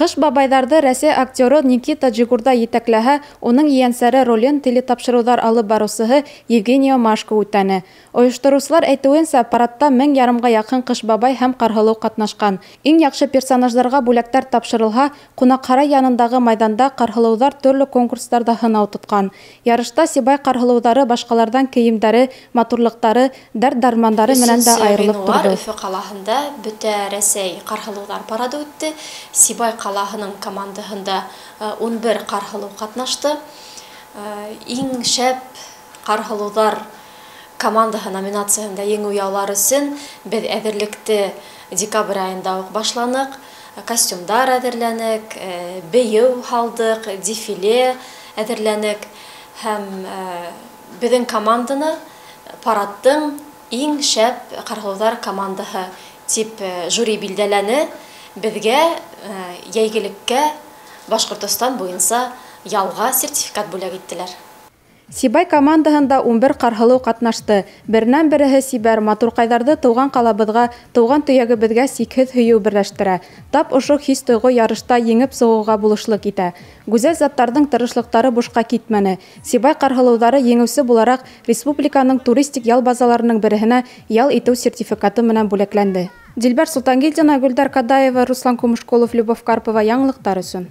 Ҡыш бабайҙарҙы Рәсәй актеры Никита Джигурда етәкләһә, уның ейәнсәре ролен телетапшырыуҙар алып барыусыһы Евгения Машко үтәне. Ойоштороусылар әйтеүенсә, парадта 1500-ға яҡын Ҡыш бабай һәм Ҡарһылыу ҡатнашҡан. Иң яҡшы персонаждарға бүләктәр тапшырылһа, ҡунаҡһарай янындағы майҙанда ҡарһылыуҙар төрлө конкурстарҙа һынау тотҡан. Ярышта Сибай ҡарһылыуҙары башҡаларҙан кейемдәре, матурлыҡтары, дәрт-дармандары менән дә айырылып торҙо. Өфө ҡалаһында бөтә Рәсәй ҡарһылыуҙар парады үтте. Сибай ҡалаһының командаһында 11 ҡарһылыу ҡатнашты. Иң шәп ҡарһылыуҙар командаһы номинацияһында еңеү яулар өсөн беҙ әҙерлекте декабрь айында уҡ башланыҡ. Костюмдар әҙерләнек, бейеү һалдыҡ, дефиле әҙерләнек һәм беҙҙең команданы парадтың иң шәп ҡарһылыуҙар командаһы тип жюри билдәләне. Беҙгә йәйгелеккә Башҡортостан буйынса ялға сертификат бүләк иттеләр. Сибай командаһында 11 ҡарһылыу ҡатнашты. Беренән береһе сибәр матурҡайҙарҙы тыуған ҡалабыҙға, тыуған төйәгебеҙгә сикһеҙ һөйөү берләштерә. Тап ошо хис-тойғо ярышта еңеп сығыуға булышлыҡ итә. Гүзәл заттарҙың тырышлыҡтары бушҡа китмәне. Сибай ҡарһылыуҙары еңеүсе булараҡ республиканың туристик ял базаларының береһенә ял итеү сертификаты менән бүләкләнде. Дилбәр Солтангилдина, Гөлдәр Кадаева, Руслан Кумышколов, Любовь Карпова. Яңылыҡтар өсөн.